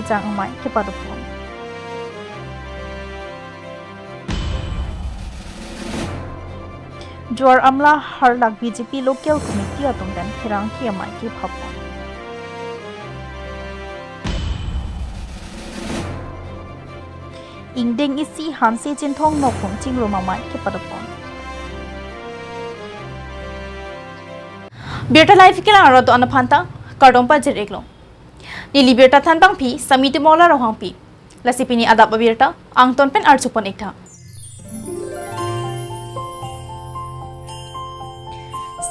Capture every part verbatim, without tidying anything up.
Ejang amei kepadopon. Duar Amla Harlak B J P Local Committee atum pen pherangke amei kephapon. Ingdeng isi Hanse Chinthong nokphung chingrum amei kepadopon. Birta Live kelang arlo do-an aphan ta kardom pajir-iklo. Neli birta thanbang phi Samiti Mola Rohangpi. Lasi pini adap abirta angton pen arjupon-iktha.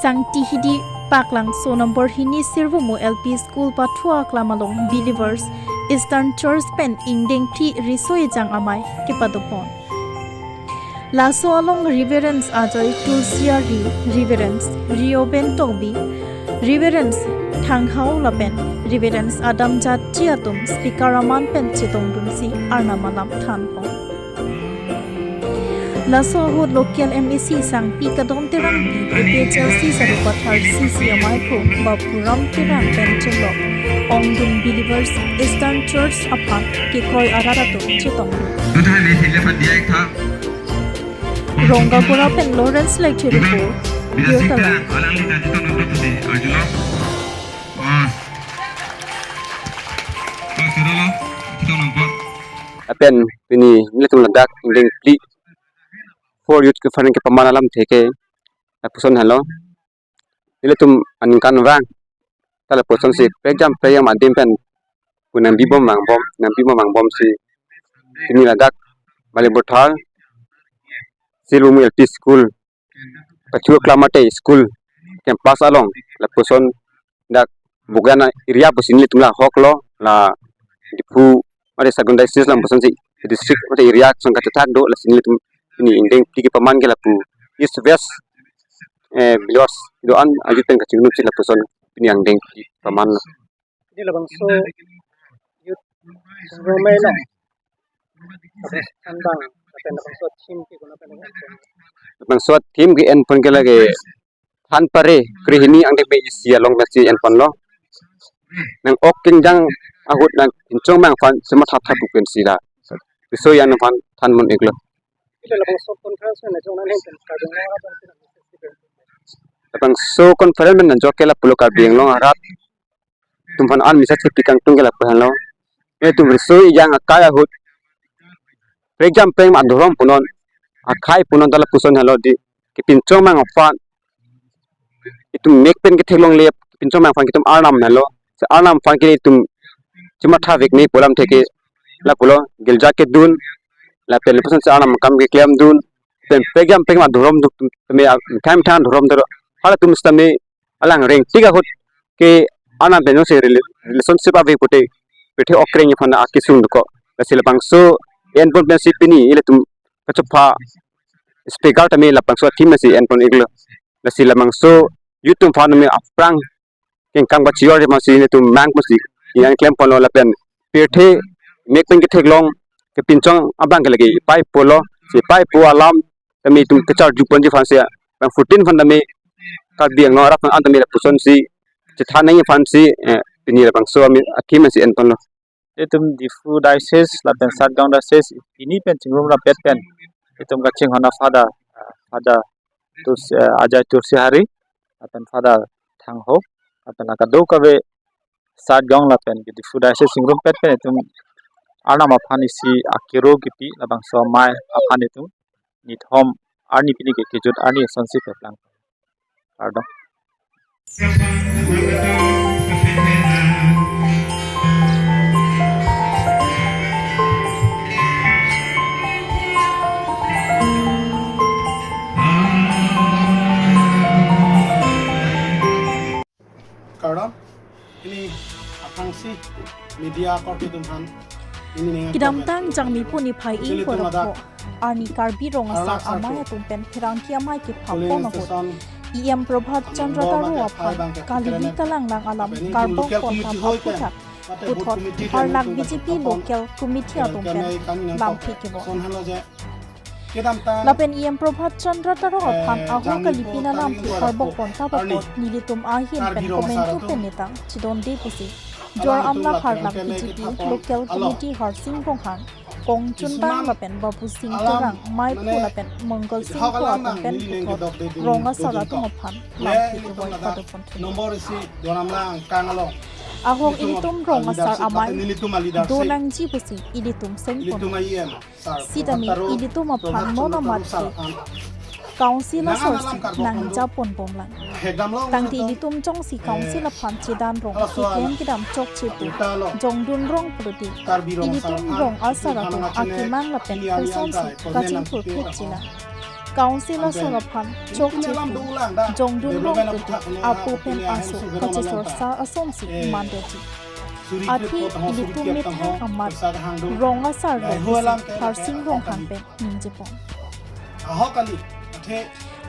Sangti Hidi Paklangso number hini Sirvumu L P School pathu aklam along Believers Eastern Church pen ingdeng phli riso ejang amei kepadopon. Laso along Reverends Ajoy Tulsiari, Reverends Reuben Tokbi, Reverends Thanghao lapen Reverends Adam Jatji atum speaker aman pen chetongdunsi Arnam alam thanpon. Laso ahut local M A C Sangpi Kadom Terangpi, A P H L C Sarupathar C C amei aphu Bapuram Terang pen chenglok ongdung Believers Eastern Church aphan kekroi arat atum chetongdun. Dudhai le sile phan dia ek tha. Rongabura pen Lawrence Lekthir report, Birta Live. Lapen pini nelitum ladak ingdeng phli four youth conference kepaman alamthe ke lapuson henlo. Nelitum aningkanvang ta lapuson si prekjam prekjam adim pen pu nangbibom vangbom, nangbibom vangbomsi pini ladak Balipathar Sirvumu L P School pathu aklam mate school campus along lapuson dak Bugana area pusi nelitum la hoklo, la Diphu mate Sargon Diocese lapuson si district mate area song kachethak do, lasi nelitum pini ingdeng phli kepaman ke lapu East West, eh, Believers do-an ajut pen kachingnumsi lapuson pini ingdeng phli pamanlo. Di labangso youth chingrum amei lo. Tapi thanbang, tapi labangso theme ke kuna pen. Labangso theme ke enpon ke lake than pare krehini angdeng pen isi along pensi enponlo. Nang-ok kengjang ahut nangpinchong mang aphan chematha tha pu pensi la riso ejang aphan thanpon-iklo. Di labangso conference pen ajok nang hen pen kardom lo. Labangso conference pen ajok ke lapulo Karbi Anglong arat atum aphan an misa chepi kangtung ke lapu henlo. Nelitum riso ejang akai ahut prekjam prekjam adhorom punon, akhei punon ta lapuson henlo di, kepinchong mang aphan itum mek pen ketheklongle, kepinchong mang aphan ke itum Arnam henlo. Si Arnam aphan ke itum chematha vekme pu alamthe ke lapulo, girja kedun lapen lapuson si Arnam akam keklemdun pen prekjam prekjam adhorom duk tame, methang methang adhorom doro, halatum sitame alang rengtik ahut ke Arnam pen jongsi rela-, relationship ave pute, pirthe okreng aphan akesung dokok. Lasi labangso enpon pensi pini ilitum kachopha speaker tame labangso theme si enpon-iklo. Lasi labangso youth atum aphan tame aphrang kengkang ba chior aphansi nelitum mang pusi ingklem ponlo lapen pirthe mek pen ketheklong kepinchong abang ke lake pai pulo, si pai pu alam tame itum kacharjuponji aphansi, bang fourteen aphan tame Karbi Anglong arat aphan an tame lapuson si chethan nangji aphansi, eh, pini labangso ami a-theme si enponlo. Itum Diphu Diocese lapen Satgaon Diocese pini pen chingrum rapet pen itum kachinghon a-Father, ah, Father Tulsi, eh, Ajoy Tulsi Hari lapen Father Thanghao lapen la kadokave Satgaon lapen ke Diphu Diocese chingrumpet pen itum Arnam aphan isi akero kipi labangso amei aphan itum nithom arni pini ke kejut arni asonsi keplang. Kardom. Kardom, pini aphrangsi media korte atum aphan, pini ning kedamtang jangmi pu niphai ingkoi ra pho arni Karbi Rong Asar amei atum pen pherangke amei kephapon ahut E M Prabhat Chandra Taro aphan kalivi kalanglang alam karbok pon ta aphuthak puthot Harlak B J P Local Committee atum pen lamthe kevon. Lapen E M Prabhat Chandra Taro aphan ahok kalipin alamthe karbok pon ta apot nelitum ahin pen komantu pen netang chedonde pusi Duar Amla Harlak B J P Local Committee Harsing Ronghang, Kongchun Bang lapen Babu Sing Terang, Maiphu lapen Mangal Sing Kro atum pen puthot rong asar atum aphan lamthe kevoi padopon thu. Nombor isi Duar Amla angkang along. Ahok ilitum rong asar amei do nangji pusi ilitum sengpon. Sitame ilitum aphan non amat ke Council asor si nangjaponbomlang. Tangte ilitum jongsi Council aphan chedan rong keklem kedam chokche pu jongdun rong pulote, ilitum rong asar atum akemang lapen kosonsi kachingthur phekchelang. Council asor aphan chokche pu jongdun rong pulote apo pen aso kachesorsa asonsi mandoji. Athe ilitum methang amat rong asar lo pusi Harsing Ronghang pen ningjepon. Ahok kali, athe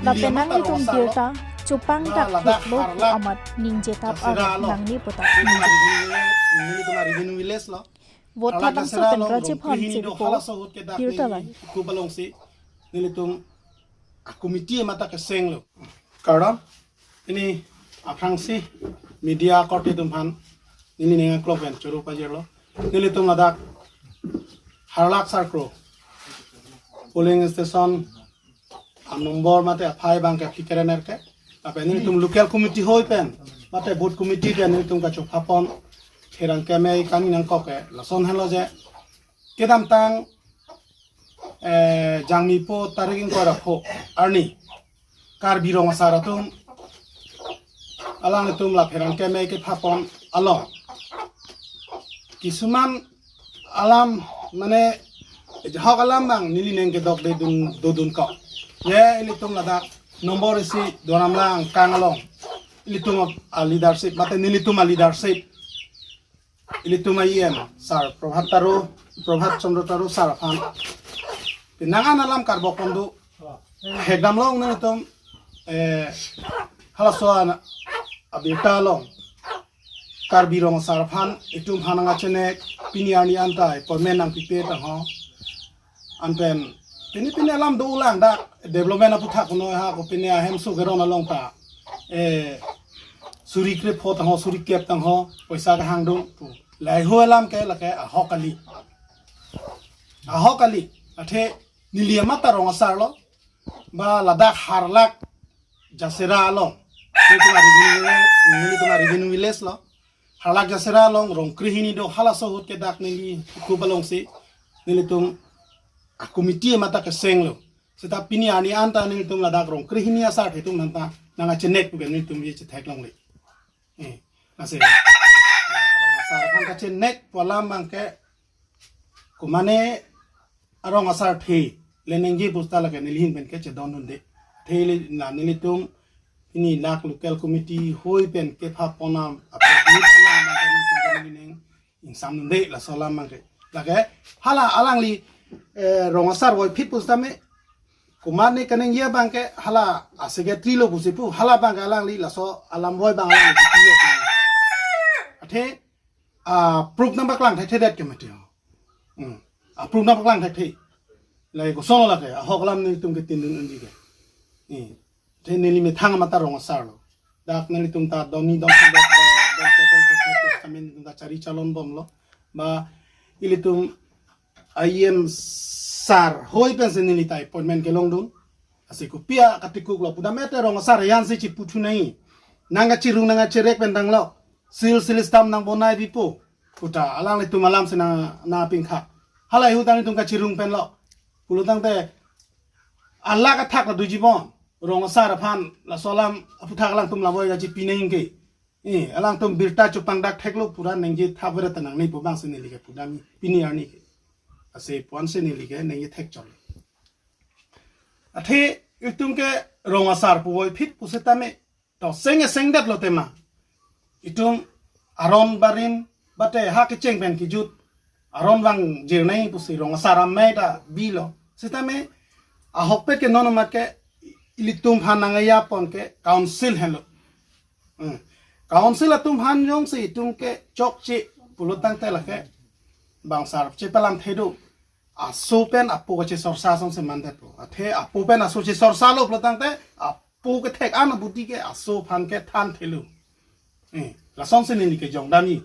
lapen nanglitum birta chupangdak theklo pu amat ningjetap arong nangne puta ningje. Nelitum a-revenue village lo. Vote Halak thapang Jasera so pen along Rajiv Rongkri Hanse hini do report, halaso ahut ke dak birta neli line. Kubalongsi nelitum a-committee mata kesenglo. Kardom, pini aphrangsi media korte atum aphan neli ning aklok pen choro pajirlo. Nelitum ladak Harlak Sarkro polling station a-number mate aphai abang ke phli kre-nerkep. Lapen nelitum local committee hoi pen mate booth committee pen nelitum kachopapon pherangke amei kani nangkok ke lason henlo je, kedamtang, eh, Jangmi po tarik ingkoi ra pho arni Karbi rong asar atum alanglitum la pherangke amei kepapon along kisuman alam, mane, ahok alam abang neli ning kedok de dun, dodun kok. Ye ilitum ladak nombor isi Duar Amla angkang along ilitum a-leadership mate nelitum a-leadership, ilitum a-E M sir Prabhat Taro, Prabhat Chandra Taro sir aphan penang an alam karbok pon do. Hekdam long nelitum, eh, halaso an abirta along Karbi rong asar aphan itum aphan nangkachenek, pini arni anta appointment nangpipe tangho. Anpen pini pini alam dolang, dak development aputhak noi ha ko, pini ahemso keron along ta, eh, suri krepho tangho, suri kep tangho, poisa kehangdun pu. Lahei alam ke lake ahok kali. Ahok kali. Athe neli amat ta rong asar lo. Ba ladak Harlak Jasera along, nelitum a-revenue, nelitum a-revenue village lo. Harlak Jasera along Rongkri hini do, halaso ahut ke dak neli kubalongsi nelitum a-committee mata kesenglo. Seta pini arni anta nelitum ladak Rongkri hini asar atum nangta nangkachenek pu ke nelitum ye chetheklongle. Eh, lasi rong asar aphan kachenek pu alam abang ke, komane arong asar athe le ningje pu seta lake neli ahin pen kechedondunde. Athe le na nelitum pini dak local committee hoi pen kepapon alam apot neli alam abang ke nelitum ke neli ning ingsamdunde, laso alam abang ke. Lake hala alangli, eh, rong asar voiphit pu setame, komane kaningje abang ke hala a-secretary lo pusi pu, hala abang ke alangli laso alam voi abang alangli. Athe a-proof nangpaklang thekthedet ke mati ho. Hmm. A-proof nangpaklang thekthe. Lahei koson lake ahok alam nelitum ketindun undi ke. Hmm. Athe neli methang amat ta rong asar lo. Dak nelitum ta doni dom dom dom dom dom dom kami nelitum ta chari chalon bomlo. Ba ilitum E M sir hoi pensi neli ta appointment kelongdun. Lasi kopi akatikuk lo pudam, ete rong asar ayan si chipu thu nai. Nangkachirung nangkacherek pen tanglo. Seal seal stamp nangbonai pipo puta alanglitum alam si nang, nangpingkha. Halahei ahut nelitum kachirung pen lo. Pulo tangte alak athak la doji bon. Rong asar aphan laso alam aputhak alangtum lamoi kachipi nangji ke. Eh, alangtum birta chupangdak theklo, pura ningje thap vere ta nangne pu abang si neli ke pudam pini arni ke. Lasi pu-an si neli ke ningje thek chot. Athe itum ke rong asar pu voiphit pu setame to seng sengdet lo tema. Itum aron barim bate ha kecheng pen kejut aron vang jirnai pusi rong asar amei ta bilo. Setame ahokpet ke non amat ke ilitum aphan nangjapon ke council henlo. Hmm. Council atum aphan jongsi itum ke chokche pulo tangte lake bang sar chepalam thedo. Aso pen apo kachesorsa asonsi mandetpo. Athe apo pen aso chesorsalo pulo tangte apo kethek an abudi ke aso aphan kethan thelo. Eh, lasonsi neli kejongdamji.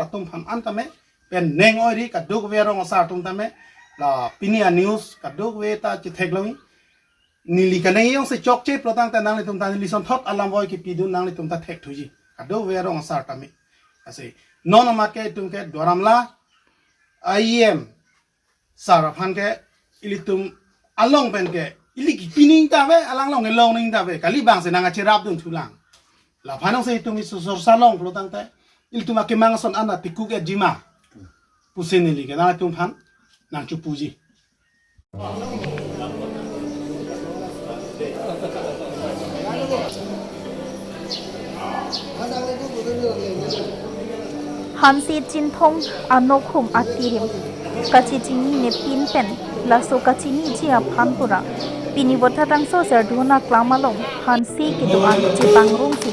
atum aphan an tame, pen neng oiri kadokave arong asar atum tame, la pini a-news kadokave ta chetheklong. Neli kaneng jongsi chokche pulo tangte nanglitum ta neli sonthot alam voi kipidun nanglitum ta thekthuji. Kadokave arong asar tame. Lasi non amat ke itum ke Duar Amla I E M sar aphan ke ilitum along pen ke ili kipi ning ta ave, alang along kelong ning ta ave, kali bang si nangkacherapdun thulang. Laphan jongsi itum isu sorsa long pulo tangte ilitum akemang ason an ta tikuk-etji ma pusi neli ke nangtum aphan nangchepuji. Hanse Chinthong anokhum atirim kachechinine pin pen laso kachiniji aphan pura pini Vothatlangso Serdihun Aklam along Hanse kedo-an chepangrungsi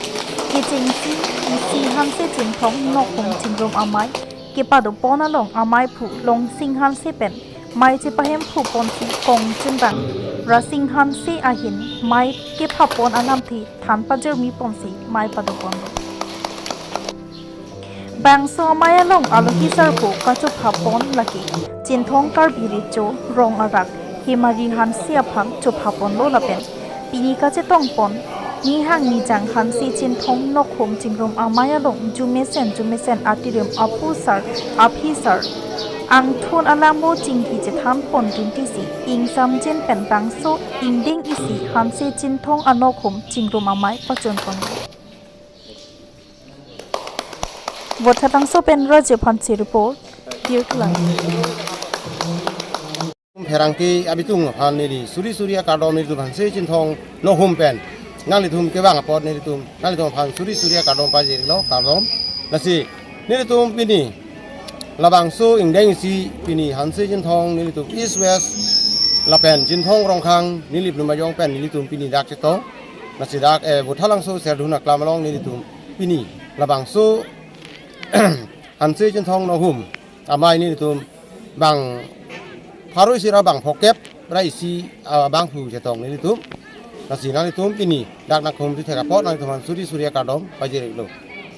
kechengsi isi Hanse Chinthong nokhum chingrum amei kepadopon along ameiphu Longsing Hanse pen mei chepahemphu ponsi Kongchinrang Rasing Hanse ahin mei kephapon alamthe than pajirmi ponsi mei padopon. Bangso amei along alohi sarpo kachophapon lake Chinthong Karbi Recho Rong Arak Hemari Hanse aphan chophaponlo lapen pini kachetongpon nihang nijang Hanse Chinthong nokhum chingrum amei along jumesen jumesen atirim apusar aphisar angthun alamo chingki chethanpon duntisi ingsamjin pen bangso ingdeng isi Hanse Chinthong anokhum chingrum amei pachunpon. Vothatlangso pen Rajiv Hanse report, Tirkelang. Pherangke abitung aphan neli suri suri akardom nelitum Hanse Chinthong nokhum pen nanglitum kevang apot nelitum nanglitum aphan suri suri akardom pajirlo, kardom. Lasi nelitum pini labangso ingdeng isi pini Hanse Chinthong nelitum East West lapen Chinthong Rongkhang Nilip Lumbajong pen nelitum pini dak chetong. Lasi dak, eh, Vothatlangso Serdihun Aklam along nelitum pini labangso Hanse Chinthong nokhum amei nelitum bang pharo isi ra bang phokep ra isi, ah, bangphu chetong nelitum. Lasi nanglitum pini dak nokhum chethek apot nanglitum aphan suri suri akardom pajirlo,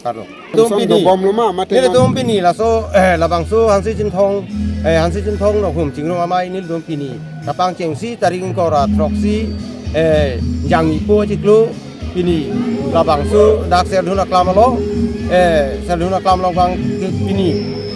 kardom. Nelitum pini dobomlo ma, mate nelitum pini laso, eh, labangso Hanse Chinthong, eh, Hanse Chinthong nokhum chingrum amei nelitum pini kapangchengsi tarik ingkoi ra throksi, eh, Jangmi po achiklo pini labangso dak Serdihun Aklam along, eh, Serdihun Aklam along bang ke pini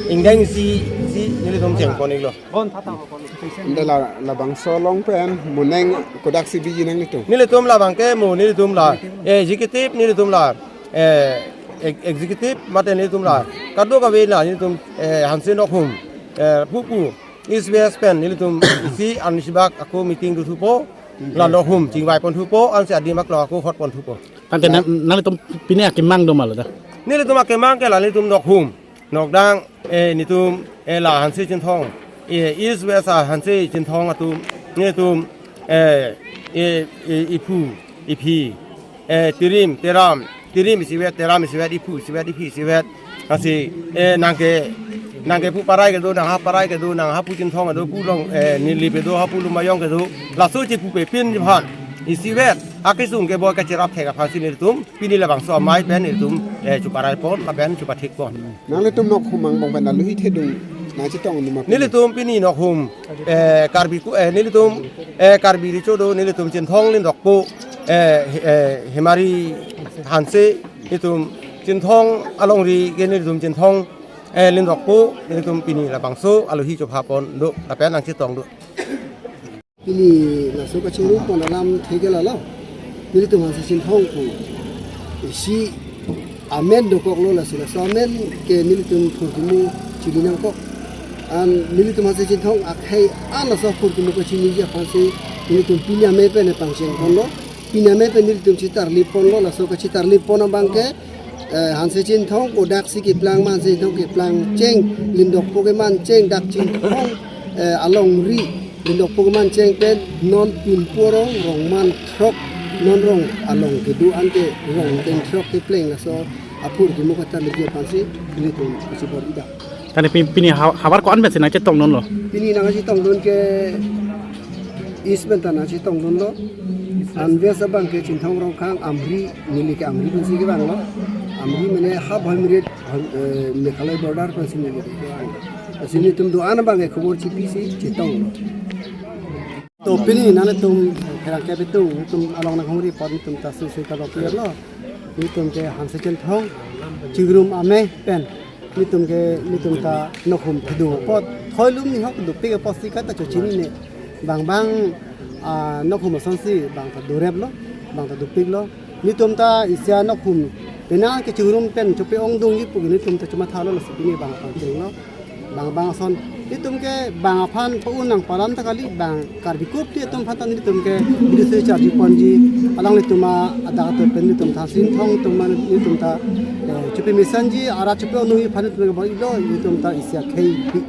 ingdeng isi si nelitum chengpon-iklo. Ante la, labangso along pen mo neng kodaksi biji nanglitum? Nelitum labang ke mo nelitum la, eh, executive nelitum la, eh, ex-, executive mate nelitum la kadokave la nelitum, eh, Hanse nokhum, eh, pupu East West pen nelitum isi ansi bak ako meeting dothupo, la nokhum chingvaiponthupo, ansi adim aklong ako hotponthupo. Tangte nang, nanglitum pini akemang do ma lo da? Nelitum akemang ke la nelitum nokhum nokdang, eh, nelitum, eh, la Hanse Chinthong, eh, East West a Hanse Chinthong atum nelitum, eh, eh, eh, iphu iphi, eh, tirim teram, tirim isivet, teram isivet, iphu isivet, iphi isivet. Lasi, eh, nangke, nangkepu Parai kedo, nang ha Parai kedo, nang hapu Chinthong kedo, pu Long, eh, Nilip kedo, hapu Lumbajong kedo, laso chepupepin aphan isivet akesung keboi kacherap thek aphansi nelitum pini labangso amei pen nelitum, eh, choparaipon lapen chopathikpon. Nanglitum nokhum angbong pen alohi thedung nangchetongdun ma pini? Nelitum pini nokhum, eh, Karbi ku, eh, nelitum, eh, Karbi Recho do, nelitum Chinthong Lindokpo, eh, eh, Hemari Hanse, nelitum Chinthong alongri ke nelitum Chinthong, eh, Lindokpo, nelitum pini labangso alohi chophapon do lapen nangchetong do. Pini laso kachingrumpon alamthe ke lalo. Nelitum Hanse Chinthong pu isi amen dokoklo, lasi laso amen ke nelitum phurkimo chili nangkok. An nelitum Hanse Chinthong akhei an laso phurkimo kachiniji aphansi nelitum pini amei pen pangchengponlo. Pini amei pen nelitum chitarliponlo, laso kachitarlipon abang ke, eh, Hanse Chinthong kodaksi keplang ma, Hanse Chinthong keplang cheng, Lindokpo keman cheng, dak Chinthong, eh, alongri Lindokpo keman cheng pen non pinpo rong, rong man throk, non rong along kedo, anke rong teng throk kepleng laso aphurkimo katarliji aphansi nelitum kachibor-i dak. Tangte pi-, pini ha-, havar ko-an pensi nangchetongdunlo? Pini nangchetongdun ke East pen ta nangchetongdunlo. An West abang ke Chinthong Rongkhang, Amri, neli ke Amri pensi kevanglo. Kami mane half hundred, eh, Meghalaya border pensi neli. Pensi nelitum do-an abang ke khobor chipisi chetonglo. To pini nanglitum pherangke atum, itum along nanghumri apot itum ta sui sui kadoklo. Itum ke Hanse Chinthong chingrum amei pen itum ke itum ta nokhum thedung apot, thoilum ni hok dopik apotsi kata chochinine. Bang bang, ah, nokhum asonsi bang ta doreplo, bang ta dopiklo. Itum ta isi anokhum penang kechingrum pen chope-ongdungji pu itum ta chomathalo, lasi pini bang aphan chinglo. Bang bang ason itum ke bang aphan pa-un nangpalam ta kali, bang Karbi kurpi atum aphan ta itum ke bidi sui charji ponji, alanglitum adak atum pen itum ta Hanse Chinthong atum mane itum ta, eh, chopemesenji, arat chope-ongdungji aphan itum ke bang ilo, itum ta isi akhei pi.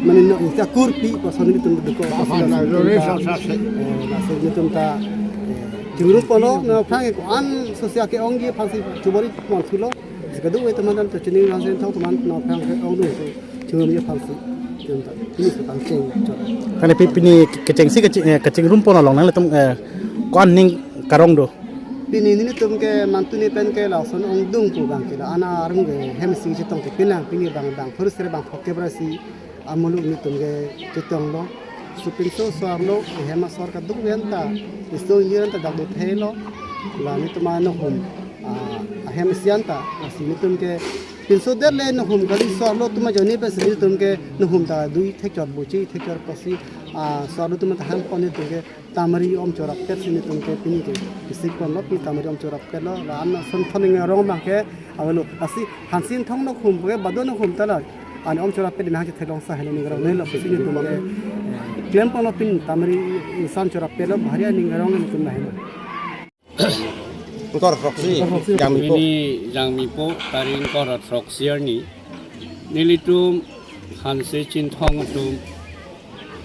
Mane no isi akurpi ason itum dukok ason, lasi itum ta, eh, lasi itum ta, eh, chingrum ponlo, nangphrang ko-an sosia ke-ongji aphansi chobori ponthulo. Kadokave atum aphan ta chini Hanse Chinthong atum aphan nangphrang ke-ongdung si chingrumji aphansi itum ta pini si pangcheng chot. Tangte pi-, pini kechengsi kecheng, eh, kechingrum pon along nanglitum, eh, ko-an ning karong do? Pini nelitum ke mantuni pen ke lason ongdung pu bang ke la-an arum ke hem isi chetong ke pinang, pini bang bang phurusre bang phokep rasi amuluk nelitum ke chetonglo. Supinso so-arlo, ehem asor kadokave anta, iso ingjir anta dak dothelo. La nelitum anokhum, ah, ahem isi anta, lasi nelitum ke pinso det le nokhum kali, so-arlo atum ajoine pensi nelitum ke nokhum ta dui thekchor bochi, thekchor apotsi, ah, so-arlo atum ta hang pon nelitum ke tamari om chorap petsi nelitum ke pini ke isik ponlo, pini tamari om chorap petlo. La-an ason thon ning arong bang ke avelo, lasi Hanse Chinthong nokhum ke bado nokhum ta la. Ani om chorap pet mahang chetheklongsa helo ning arong nelo, lasi nelitum ke, eh, klem ponlo, pini tamari isan chorap petlo, bahari ani arong nelitum la helo. Ingkoi ra throksi, Jangmipo. Pini Jangmipo, tarik ingkoi ra throksi arni. Nelitum Hanse Chinthong atum,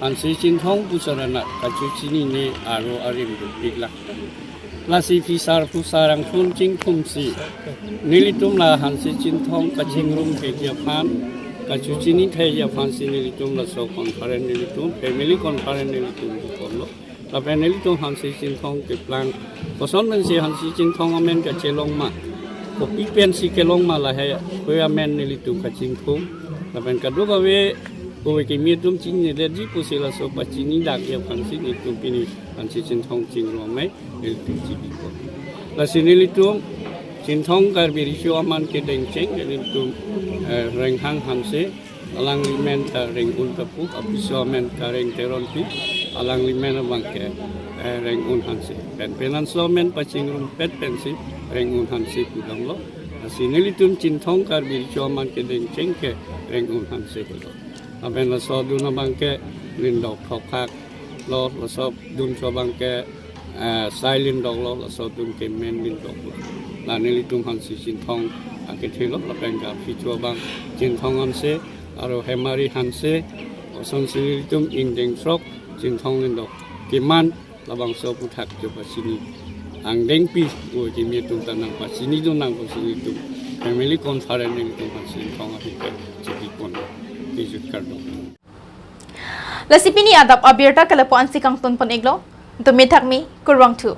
Hanse Chinthong pu sar anat kachechinine aro arim dopiklang. Lasi phisar phusar angthun chingthumsi nelitum la Hanse Chinthong kachingrum theji aphan, kachechini theji aphansi nelitum laso conference nelitum, family conference nelitum ponlo. Lapen nelitum Hanse Chinthong keplang, koson pensi Hanse Chinthong amen kachelong ma, kopi pensi kelong ma, lahei amen nelitum kachingthum. Lapen kadokave ove kimi atum chinine detji pusi laso pachini dakji aphansi nelitum pini Hanse Chinthong chingrum amei nelitum chibipon. Lasi nelitum Chinthong Karbi Riso Aman kedengcheng nelitum, eh, Renghang Hanse, alangli men ta Rengun Tapu, apiso amen Kareng Teronpi, alangli men abang ke, eh, Rengun Hanse. Pen penanso amen pachingrum pet pensi Rengun Hanse pudamlo. Lasi nelitum Chinthong Karbi Riso Aman kedengcheng ke Rengun Hanse pulo. Lapen laso adun abang ke lindok thokthak lo, laso adun so abang ke, eh, sai lindok lo, laso adun ke men lindok lo. La nelitum Hanse Chinthong akethelo, lapen ke aphi cho abang Chinthong Hanse, aro Hemari Hanse, kosonsi nelitum ingdeng throk Chinthong lindok keman, labangso aphuthak chopachini angdengpi, ove kimi atum ta nangpachinidun nang pusi nelitum family conference nelitum Hanse Chinthong ahin ke chipipon, kejut kardom. Lasi pini adap abirta ke lapu-ansi kangton pon-iklo. Tumi thakmi, kurvangthu.